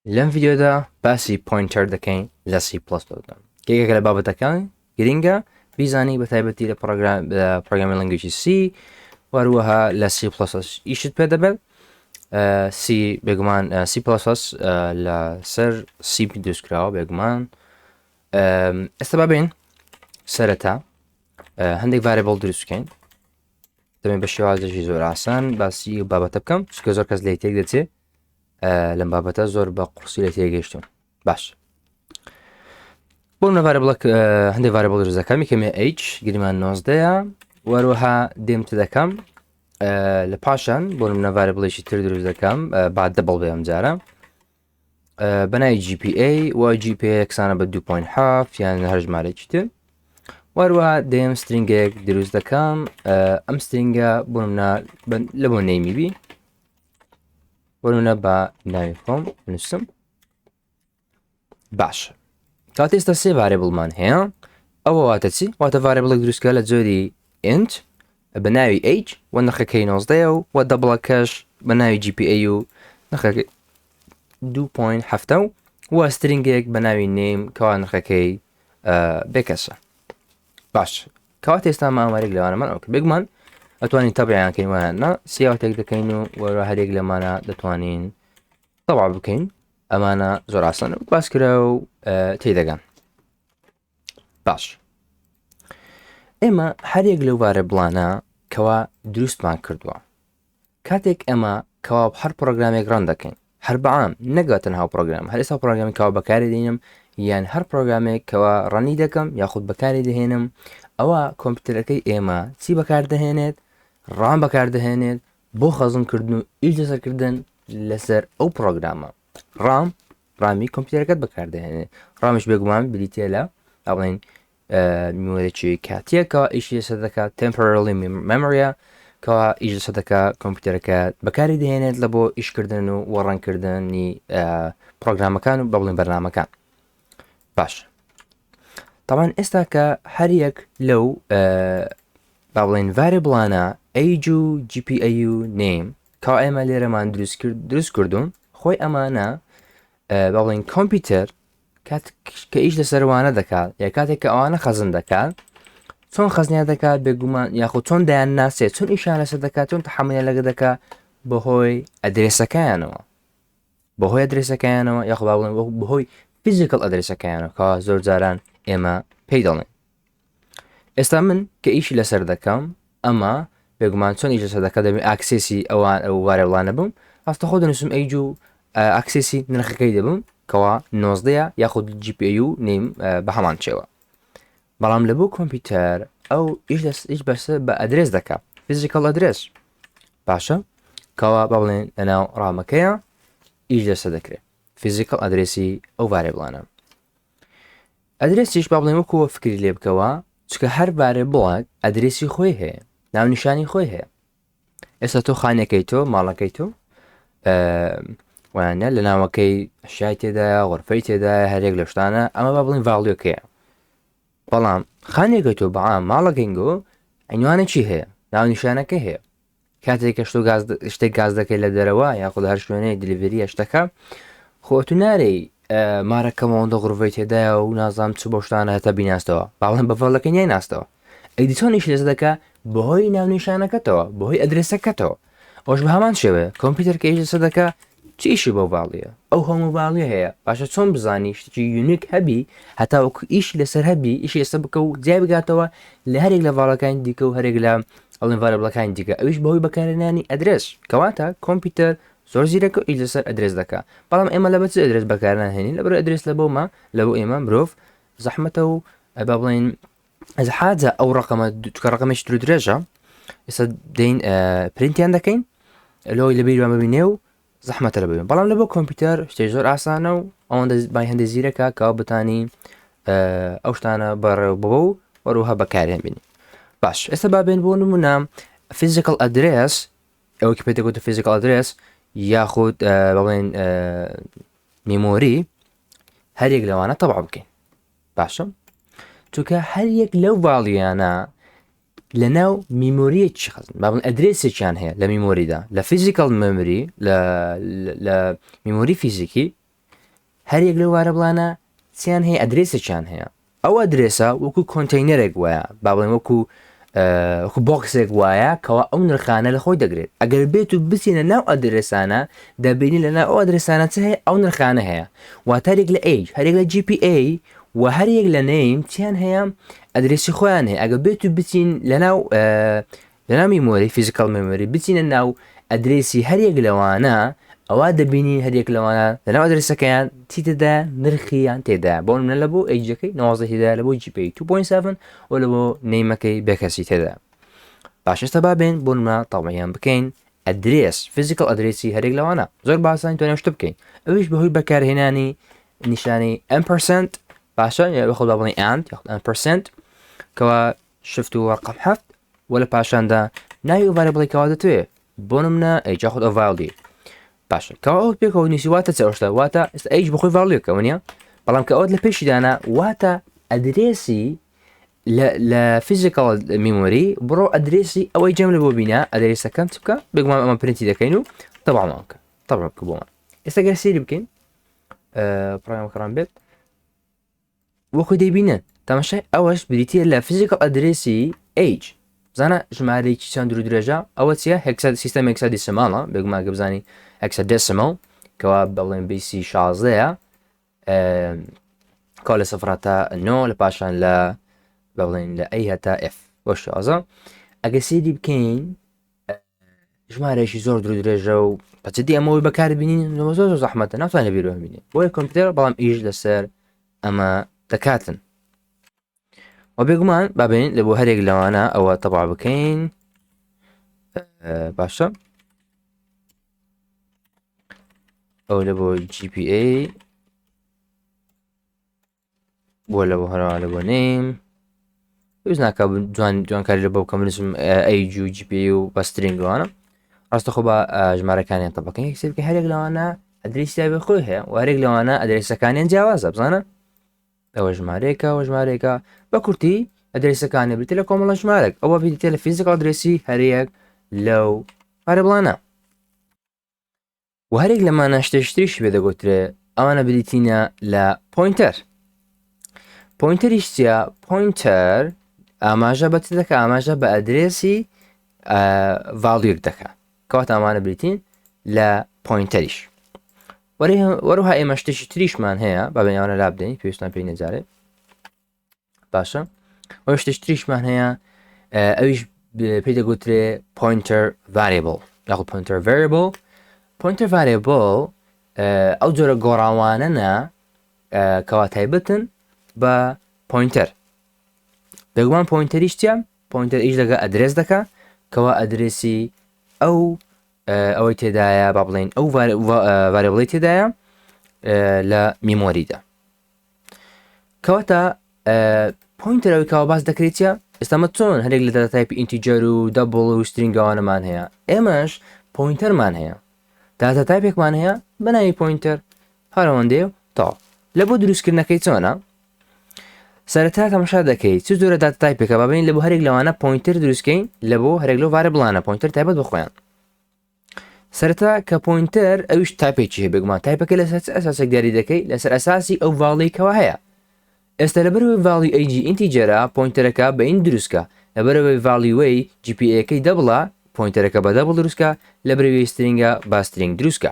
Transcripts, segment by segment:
لەم ڤیدیۆدا باسی pointer دەکەین لە سی پڵەس دا. یەکێکە لە بابەتەکان گرنگە بیزانی بە تایبەتی لە پرۆگرام programming language ی سی وەروەها لە سی پڵەس ئیشت پێ دەبێت. سی بێگومان سی پڵەس لە سەر سی دروستکراوە بێگومان. ئێستا با بین سەرەتا هەندێک variable دروست بکەین. دەمێ بە شێوازێکی زۆر ئاسان باسی بابەتە بکەم چونکە زۆر کەس لێی تێک دەچێت لەم بابەتە زۆر بە قورسی لە تێگەیشتم. باش بۆ نە variable ەک هەندێک variable دروست دەکەم، یەکەمێ age گریمان 19ەیە، وەروەها دێم ت دەکەم لە پاشان بۆ منە variable ێکی تر دروست دەکەم با double بێ ئەم جارە بەناوی GPA و GPA یەکسانە بە 2.5 یان هەر ژمارەیەکی تر. وەروە دێم string ێک دروست دەکەم، ئەم string ە بۆ منە لە بۆ name ی بی بۆ منە بە ناوی خۆم بنووسم. باش کاتێ ئێستا سێ variable مان هەیە، ئەوە واتە چی؟ واتە variable ێک دروستکە لە جۆری int بە ناوی age و نرخەکەی 19 و و double ەکەش بە ناوی GPA و نرخەکەی 2.7 و string ێک بە ناوی name کەوا نرخەکەی بێکەسە. باش کەواتە ئێستا مامەرێک لەوانەمان ئەو بێگومان ئەتوانین تەبیان کەین وایان نا cout ێک دەکەین و وەرە هەرێک لەمانە دەتوانین تەوا بکەین. ئەمانە زۆر ئاسان و باس کرا و تێدەگەن. باش ئێمە هەرێک لەو variable انە کەوا دروستمان کردووە، کاتێک ئەمە کەوا هەر پرۆگرامێک run دەکەین، هەر بەعام نەگا تەنها پرۆگرام، هەر ئێستا پرۆگرامی کەوا بەکاری دێنم یان هەر پرۆگرامێک کەوا run ی دەکەم یاخود بەکاری دەهێنم، ئەوە کۆمپیوتەرەکەی ئێمە چی بەکاردەهێنێت؟ RAM بەکاردەهێنێت بۆ خەزنکردن و ئیش لەسەرکردن لەسەر ئەو پرۆگرامە. RAM، RAM ی کۆمپیوتەرەکەت بەکاردەهێنێت. RAM یش بێگومان بریتە لە ئەڵێن memory ێکی کاتیەکەوە ئیشی لەسەر دەکات، temporarily memory ە کەوا ئیش لەسەر دەکات، کۆمپیوتەرەکە بەکاری دەهێنێت لە بۆ ئیشکردن و وە run کردنی پرۆگرامەکان و بە بڵێن بەرنامەکان. باش تاوان ئێستا کە هەریەک لەو با بڵێن variable انە age و GPA و name کە ئێمە لێرەمان دروست کرد دروست کردوون، خۆی ئەمانە با بڵێن کۆمپیوتەر کات کە ئیش لەسەروانە دەکات یا کاتێک کە ئەوانە خەزن دەکات، چۆن خەزنیان دەکات بێگومان یاخود چۆن دەیان ناسێت، چۆن ئیشان لەسەر دەکات، چۆن تحملیان لەگە دەکات؟ بەهۆی address ەکەیانەوە، بەهۆی address ەکەیانەوە یاخود با بڵێن بەهۆی physical address ەکەیانەوە کە زۆر جاران ئێمە پێی دەڵێن. ئێستا من کە ئیشی لەسەر دەکەم، ئەمە بێگومان چۆن ئیش لەسەر دەکە؟ دەبێت access ی ئەوان ئەو variable انە بم. ڕاستە خۆ دەنووسم age و access ی نرخەکەی دەبم کەوا 19 یاخود GPA و name بە هەمان شێوە. بەڵام لە بۆ کۆمپیوتەر ئەو ئیش لەس ئیش بەسە بە address دەکا، physical address. باشە کەوا با بڵێن لەناو RAM ەکەیە ئیش لەسەر دەکرێت، physical address ی ئەو variable انە. address یش با بڵێن وەکووە فکری لێ بکەوە، چکە هەر variable ەک address ی خۆی هەیە، ناونیشانی خۆی هەیە. ئێستا تۆ خانەکەی تۆ ماڵەکەی تۆ وانە لە ناوەکەی شای تێدایە، غرفەی تێدایە، هەرێک لە شتانە، ئەمە با بڵین value ەکەیە. بەڵام خانێکە تۆ بەعام ماڵەکەینگۆ عینوانێکی هەیە، ناونیشانەکە هەیە. کاتێک کە شتۆ گاز شتێک گاز دەکەی لە دەرەوە یاخود هەر شوێنێک delivery ە شتەکە، خۆ تو نارێی مارەکەمەوەندە غرفەی تێدایە و نازانم چ بۆ شتانە هەتا بیناستەوە، باڵێن بە value ەکەی نایناستەوە. ئەیدی چۆن ئیش لەسەر دەکا؟ بەهۆی ناونیشانەکەتەوە، بەهۆی address ەکەتەوە. ئەوش بە هەمان شێوەیە کۆمپیوتەر کە ئیش لەسەر دەکا چی ئیشی بەو value یە ئەو هەموو value یە هەیە؟ باشە چۆن بزانی شتێکی unique هەبی هەتا وەکو ئیشی لەسەر هەبی ئیشی لەسەر بکە و جیای بگاتەوە لە هەرێک لە value ەکانی دیکە و هەرێک لە ئەڵێن variable ەکانی دیکە؟ ئەویش بەهۆی بەکارهێنانی address. کەواتە کۆمپیوتەر زۆر زیرەکە و ئیش لەسەر address دەکا. بەڵام ئێمە لە بەچ address بەکارناهێنین؟ لەبەر address لە بۆمە لە بۆ ئێمە مرۆڤ زەحمەتە و با بڵێین حاجە ئەو ڕقەمە چکە ڕقەمێکی تر درێژە. ئێستا دەین پرینتیان دەکەین لەوەی لە بیرمان ببینێ و زەحمەتە لە ببین. بەڵام لە بۆ کۆمپیوتەر شتێک زۆر ئاسانە و ئەوەندە بای هەندێک زیرەکە کەوا بتانی ئەو شتانە بەڕێو بۆ و وەروها بەکارێن بینی. باش ئێستا با بێن بۆ نمونە physical address، ئەوە کە پێ دەگوتە physical address یاخود بڵێن memory، هەرێک لەوانە تەبع بکەین. باشە چونکە هەر یەک لەو value یانە لە ناو memory یەکی خەزن با بڵێن address ێکیان هەیە لە memory دا، لە physical memory، لە memory فیزیکی. هەریەک لەو variable انە چیان هەیە ئەدرێسێکیان هەیە ئەو ئەدرێسە وەکو container ێک وایە با بڵێن وەکو وەکو box ێک وایە کەوا ئەو نرخانە لە خۆی دەگرێت ئەگەر بێت و بچینە ناو ئەدرێسانە دەبینی لە ناو ئەو ئەدرێسانە چ هەیە ئەو نرخانە هەیە واتە هەرێک لە age هەرێک لە GPA و هەرێک لە name چیان هەیە ئەدرێسی خۆیان هەیە ئەگەر بێت و بچین لە ناو لەناو memory، physical memory، بچینە ناو ئەدرێسی هەریەک لەوانە ئەوا دەبینین هەریەک لەوانە لەناو ئەدرێسەکەیان چی تێدایە نرخیان تێدایە بۆ نمونە لە بۆ age ەکەی 19 تێدایە لە بۆ GPA 2.7 و لە بۆ name ەکەی بێکەسی تێدایە باش ئێستا با بێن بۆ نمونە تەبعیان بکەین ئەدرێس physical address ی هەرێک لەوانە زۆر باسانی توانێت شتە بکەین ئەویش بەهۆی بەکارهێنانی نیشانەی ampersand باشە یاخود با بڵێین and یاخود ampersand کەوا shift و ڕقم هەفت وە لە پاشاندا ناوی ئەو variable ی کەوا دەتوێ بۆ نمونە age یاخود ئەو value ی باشە کەوا ئەو پێکەوە نووسی واتە چ ئەو شتە واتە ئێستا age بەخۆی value ەکە وەنیە بەڵام کە ئەوت لە پێشی دانا واتە ئەدرێسی لە لە physical memory بڕۆ ئەدرێسی ئەوەی جەم لە بۆ بینە ئەدرێسەکەم چ بکە بێگومان ئەمە پرنتی دەکەین و تەوامان بکە تەواو بکە بۆمان ئێستا گەر سەیری بکەین پرۆگرامەکەمان بێت وەکو دەیبینن تەماشای ئەوەش بریتە لە physical address ی age بزانە ژمارەیەکی چەند دوور درێژە ئەوە چیە hexa سیستەم hexadecimal ە بێگومان گە بزانی hexadecimal کەوا بەڵێن base ی شازدەیە کەوا لە سفر تا نۆ لە پاشان لە بڵێن لە A هەتا F بۆ شازە ئەگە سێری بکەین ژمارەیەکی زۆر دوور درێژە و بەجددی ئەمەوەی بەکار بینین زۆر زۆر زەحمەتە ناتوانێت بیرۆ بینێ بۆیە کۆمپیوتەر بەڵام ئیش لەسەر ئەمە دەکاتن و بێگومان بابین لە بۆ هەرێک لەوانە ئەوە تەبا بکەین باشە ئەو لە بۆ GPA بۆ لە بۆ هەروا لە بۆ name پێویست ناکە جوان جوانکاری لە بۆ بکەم بنووسم age و GPA و بە string وانە ڕاستە خۆ بە ژمارەکانیان تەبەکەن یەک سێ بکە هەرێک لەوانە ئەدرێسی تایبەت خۆی هەیە و هەرێک لەوانە ئەدرێسەکانیان جیاوازە بزانە ئەوە ژمارەیەکە ئەوە ژمارەیەکە بە کورتی ئەدرێسەکانی بریتە لە کۆمەڵە ژمارێک ئەوە بریتە لە physical address ی هەرێک لەو variable انە و هەرێک لەمانە شتێکی تریشی پێ دەگوترێ ئەوانە بریتینە لە pointer pointer یش چییە pointer ئاماژە بە چ دەکە ئاماژە بە ئەدرێسی value ەک دەکە کەواتە ئەمانە بریتین لە pointer یش وەروها ئێمە شتێکی تریشمان هەیە با بێنەوانە لا بدەین پێویستمان پێی نەجارێ باشە ئەو شتێک تریشمان هەیە ئەویش پێی دەگوترێ pointer variable یاخود pointer variable pointer variable ئەو جۆرە گۆڕاوانەنە کەوا تایبەتن بە pointer بێگومان pointer یش چیە pointer ئیش دەگە ئەدرێس دەکا کەوا ئەدرێسی ئەو ئەوەی تێدایە با بڵێن ئەو variable ی تێدایە لە memory دا کەواتە pointer ئەوەی کەوا باس دەکرێت چیە ئێستا مە چۆن هەرێک لە data type ی integer و double و string ەوانەمان هەیە ئێمەش pointer مان هەیە data type ێکمان هەیە بە ناوی pointer هەرەوەندێ و تاو لە بۆ دروستکردنەکەی چۆنە سەرەتا تەماشا دەکەی چ جۆرە data type ێکە بابین لە بۆ هەرێک لەوانە pointer دروستکەین لە بۆ هەرێک لەو variable انە pointer تایبەت بخۆیان سەرەتا کە pointer ئەویش type ێکی هەیە بێگومان type ەکە لەسەر چ ئەساسێک دیاری دەکەی لەسەر ئەساسی ئەو value ی کەوا هەیە ئێستا لەبەرەوەی value ی age ی integer ە pointer ەکە بە int دروستکە لەبەرەوەی value ی GPA ەکەی double ە pointer ەکە بە double دروستکە لەبەرەوەی string ە بە string دروستکە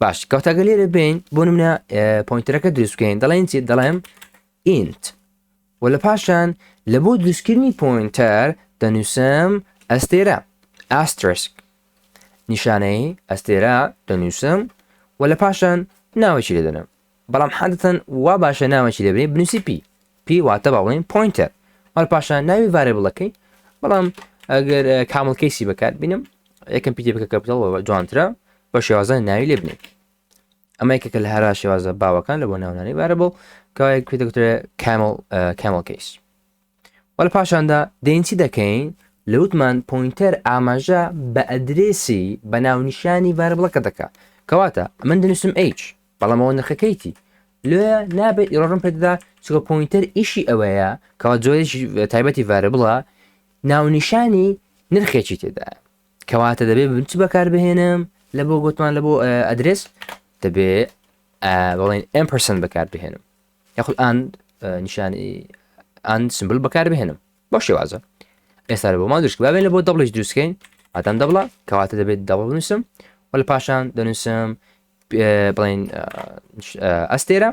باش کەوتاگە لێرە بین بۆ نمونە pointer ەکە دروست بکەین دەڵێن چی دەڵێم int و لە پاشان لە بۆ دروستکردنی pointer دەنووسم ئەستێرە asterisk نیشانەی ئەستێرە دەنووسم و لە پاشان ناوەکی لێ دەنم بەڵام حادەتەن وا باشە ناوەکی لێ بنێ بنووسی p p واتە با بڵێین pointer وە پاشان ناوی variable ەکەی بەڵام ئەگەر camel case ی بەکار بینم یەکەم پیتی بکە capital جوانترە بە شێوازە ناوی لێ بنێ ئەمە یەکێکە لە هەرا شێوازە باوەکان لە بۆ ناونانی variable کەوایە پێ دەگوترێ camel camel case وە لە پاشاندا دێین چی دەکەین لە وتمان pointer ئاماژە بە ئەدرێسی بە ناونیشانی variable ەکە دەکا کەواتە من دەنووسم age بەڵام ئەوە نرخەکەیتی لێ نابێت error م پێدەدا چونکە pointer ئیشی ئەوەیە کەوا جۆرێکی تایبەتی variable ە ناونیشانی نرخێکی تێدایە کەواتە دەبێ بن چ بەکار بهێنم لە بۆ گوتمان لە بۆ ئەدرس دەبێ. بڵێن ampersand بەکار بهێنم یاخود and نیشانی and symbol بەکار بهێنم بەو شێوازە ئێستا لە بۆمان دروست بابێن لە بۆ double یش دروستکەین ئادەم double ە کەواتە دەبێت double بنووسم و لە پاشان دەنووسم بڵین ئەستێرە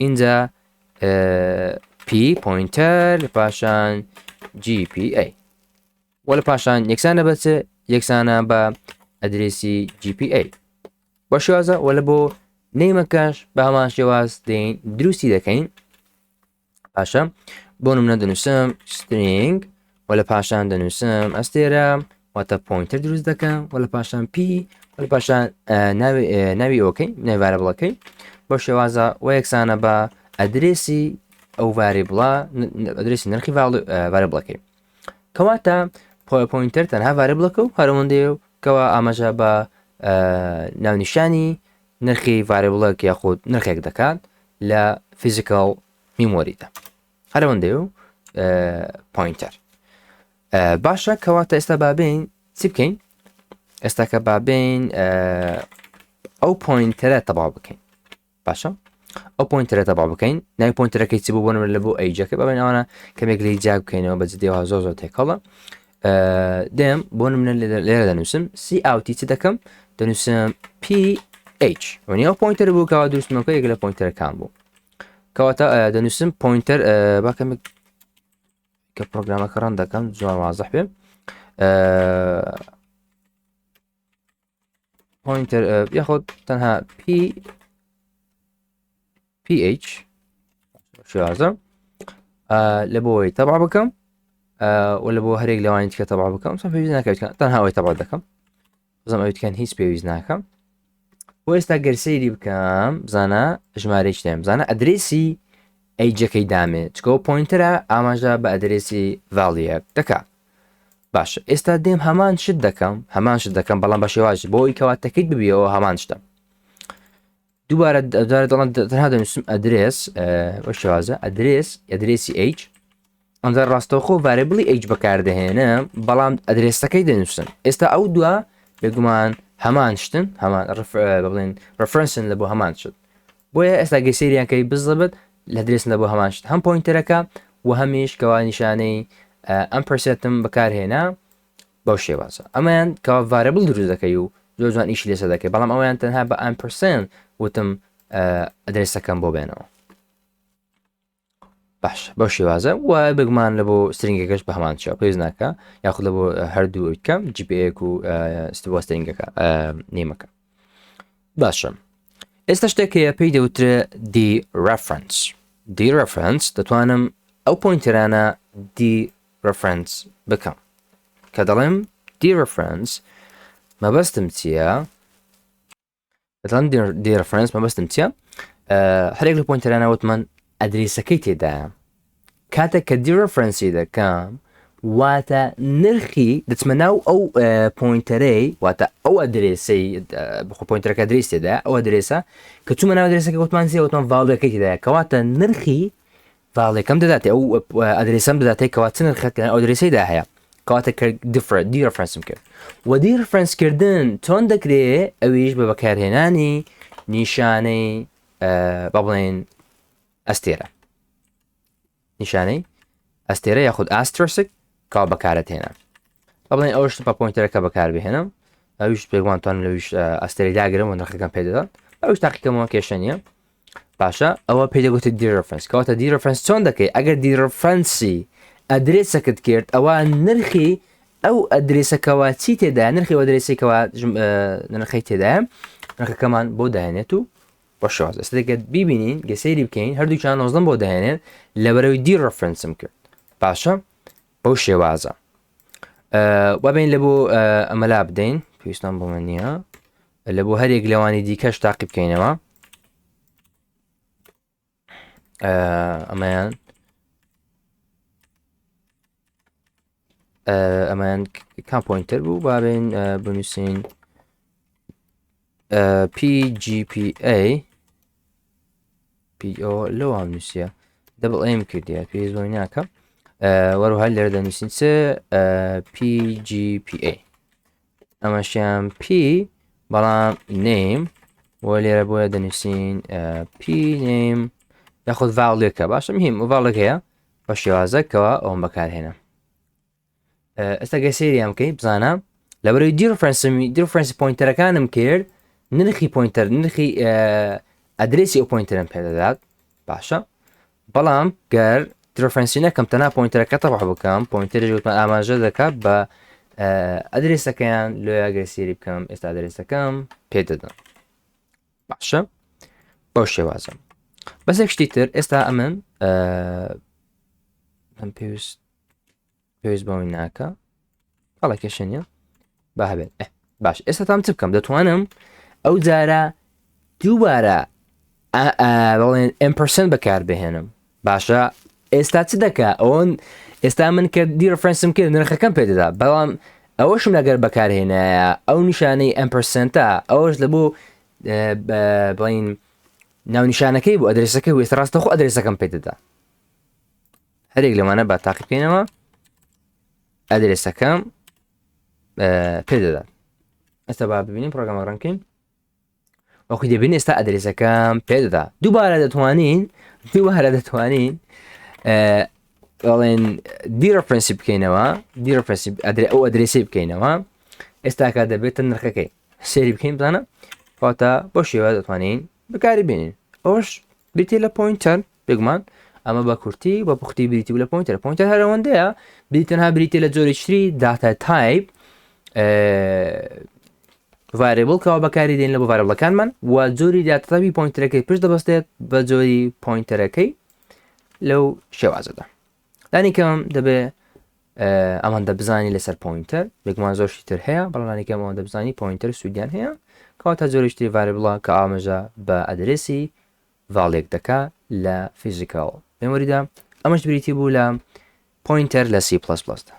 ئینجا P pointer لە پاشان GPA وە لە پاشان یەکسانە بە چ یەکسانە بە ئەدرێسی GPA بە شێوازە وە لە بۆ name ەکەش بە هەمان شێواز دێین دروستی دەکەین باشە بۆ نمونە دەنووسم string و لە پاشان دەنووسم ئەستێرە واتە pointer دروست دەکەم و لە پاشان P و لە پاشان ناوی ئەوکەی ناوی variable ەکەی بۆ شێوازە و یەکسانە بە ئەدرێسی ئەو variable ە ئەدرێسی نرخی variable ەکەی کەواتە pointer تەنها variable ەکە و هەرەوەندەیە و کەوا ئاماژە بە ناونیشانی نرخی variable ێک یاخود نرخێک دەکات لە physical memory دا هەرەوەندەیە و pointer باشە کەواتە ئێستا بابین چی بکەین ئێستا کە بابین ئەو pointer ە تەبا بکەین باشە ئەو pointer ە تەبا بکەین ناوی pointer ەکەی چی بوو بۆ نمونە لە بۆ age ەکە بابین ئەوانە کەمێک لی جیا بکەینەوە بە جدیەوە زۆر زۆر تێکەڵە دێم بۆ نمونە لێرە دەنووسم cout ی چ دەکەم دەنووسم PH وەنی ئەو pointer بوو کەوا دروستمەکە یەک لە pointer ەکان بوو کەواتە دەنووسم pointer با کەمێک کە پرۆگرامەکە run دەکەم جوان وازح بێ pointer یاخود تەنها P PH شێوازە لە بۆی تەبا بکەم و لە بۆ هەرێک لەوانی تکە تەبا بکەم سم پێویست ناکەوێت تەنها ئەوەی تەبا دەکەم بزم ئەوی تکەن هیچ پێویست ناکەم بۆ ئێستا گەر سەیری بکەم بزانە ژمارەی شتێن بزانە ئەدرێسی age ەکەی دامێ چکەوە pointer ە ئاماژە بە ئەدرێسی value یەک دەکا باشە ئێستا دێم هەمان شت دەکەم هەمان شت دەکەم بەڵام بە شێوازی بۆ ئەوی کەوا تەکیت ببیەوە هەمان شتە دووبارە دوارە دەڵێن تەنها دەنووسم ئەدرێس بە شێوازە ئەدرێس ئەدرێسی H ئەمجا ڕاستەوخۆ variable ی H بەکاردەهێنم بەڵام ئەدرێسەکەی دەنووسم ئێستا ئەو دوا بێگومان هەمان شتن هەمان بڵێن reference ن لە بۆ هەمان شت بۆیە ئێستا گەر سەیریان کەی بزەبت لە درێسن لە بۆ هەمان شت هەم pointer ەکە و هەمیش کەوا نیشانەی ampersand م بەکارهێنا بەو شێوازە ئەمەیان کەوا variable دروست دەکەی و زۆر جوان ئیشی لەسەر دەکەی بەڵام ئەویان تەنها بە ampersand وتم ئەدرێسەکەم بۆ بێنەوە باش بەو شێوازە و بگمان لە بۆ string ەکەش بە هەمان شێوە پێویست ناکە یاخود لە بۆ هەردوو کەم GPA یەک و ستبۆ string ەکە name ەکە باشە ئێستا شتێک هەیە پێی دەوترێ dereference dereference دەتوانم ئەو pointer انە dereference بکەم کە دەڵێم dereference مەبەستم چییە؟ دەڵێم dereference مەبەستم چییە؟ هەرێک لە pointer انە وتمان ئەدرێسەکەی تێدایە کاتێک کە dereference ی دەکەم واتە نرخی دەچمە ناو ئەو pointer ەی واتە ئەو ئەدرێسەی بخۆ pointer ەکە درێس تێدا ئەو ئەدرێسە کە چوومە ناو ئەدرێسەکە وتمان چیە وتمان value ەکەی تێدایە کەواتە نرخی value ەکەم دەداتێ ئەو ئەدرێسەم دەداتێ کەوا چ نرخێک ئەو ئەدرێسەیدا هەیە کەواتە کە دیفرە dereference م کرد و dereference کردن چۆن دەکرێ ئەویش بە بەکارهێنانی نیشانەی با بڵێن ئەستێرە نیشانەی ئەستێرە یاخود asterisk کاوا بەکارت هێنا با بڵێن ئەوش بە pointer ەکە بەکار بهێنم ئەویش پێگومان توانم لەویش ئەستێرەی داگرم و نرخەکەم پێدەدات ئەوش تاقیکەمەوە کێشە نییە باشە ئەوە پێی دەگوترێت dereference کەواتە dereference چۆن دەکەی ئەگەر dereference ی ئەدرێسەکەت کرد ئەوە نرخی ئەو ئەدرێسەکەوە چی تێدا نرخی ئەدرێسێکەوە نرخی تێدایە نرخەکەمان بۆ داێنێت و بە شێواز ئێستا گەر بیبینین گە سەیری بکەین هەردووکیان نۆزدەم بۆ دەهێنێت لەبەرەوەی dereference م کرد باشە بەو شێوازە وابین لە بۆ ئەمەلا بدەین پێویستان بۆمە نییە لە بۆ هەرێک لەوانی دیکەش تاقی بکەینەوە ئەمەیان ئەمەیان کام pointer بوو بابین بنووسین PGPA PO لەوام نووسە double M کردیە پێویست بۆی ناکە وەروها لێرە دەنووسین چ PGPA ئەمەشیان P بەڵام name و لێرە بۆیە دەنووسین p name یاخود val ێکە باشە مهم val ێک هەیە بە شێوازەکەەوە ئەوم بەکارهێنا. ئێستا گە سێریان بکەی بزانە لەبەرەوەی dereference م dereference ی pointer ەکانم کرد، نرخی pointer، نرخی ئەدرێسی ئەو pointer م پێدەدات. باشە، بەڵام گەر dereference ی نەکەم، تەنها pointer ەکە تەبع بکەم، pointer یش وتمان ئاماژە دەکات بە ئەدرێسەکەیان. لۆیە گەر سێری بکەم ئێستا ئەدرێسەکەم پێ دەدەم. باشە، بەو شێوازە. بەس یەک شتی تر، ئێستا ئەمن ئەم پێویست بەوەی ناکە، بەڵێ کێشە نییە با هەبێت. باش، ئێستا تام چ بکەم؟ دەتوانم ئەو جارە دووبارە بڵێن ampersand بەکار بهێنم. باشە، ئێستا چ دەکا؟ ئەوەن ئێستا من کە dereference م کرد نرخەکەم پێدەدا، بەڵام ئەوەشم لەگەر بەکارهێنایە ئەو نیشانەی ampersand ە، ئەوەش لە بۆ بڵین ناونیشانەکەی بۆ ئەدرسەکەی و ئێستا ڕاستەخۆ ئەدرسەکەم پێدەدا. هەرێک لەمانە با تاقی بکەینەوە، ئەدرسەکەم پێدەدات. ئێستا با ببینین پرۆگرامە run کەین. وەکو دەبین ئێستا ئەدرسەکەم پێدەدا. دووبارە دەتوانین بەڵێن dereference ی بکەینەوە، dereference ی ئەدرێ ئەو ئەدرێسی بکەینەوە، ئێستاکە دەبێتە نرخەکەی. سێری بکەین بزانە. واتە بۆ شێوە دەتوانین بەکاری بێنین. ئەوش بریتە لە pointer. بێگومان ئەمە بە کورتی بە پوختی بریتی لە pointer. Pointer هەرەوەندەیە بری تەنها بریتە لە جۆری تری data type variable کەوا بەکاری دێن لە بۆ variable ەکانمان، و جۆری data type ی pointer ەکەی پشت دەبەستێت بە جۆری pointer ەکەی لەو شێوازەدا. لانی کەم دەبێ ئەوەندە بزانی لەسەر pointer. بێگومان زۆر شتی تر هەیە، بەڵام لانی کەم ئەوەندە بزانی pointer سوودیان هەیە، کەواتە جۆری تری variable ە کە ئاماژە بە ئەدرێسی val ێک دەکا لە physical memory دا. ئەمەش بریتی بوو لە pointer لە سی پلس پلسدا.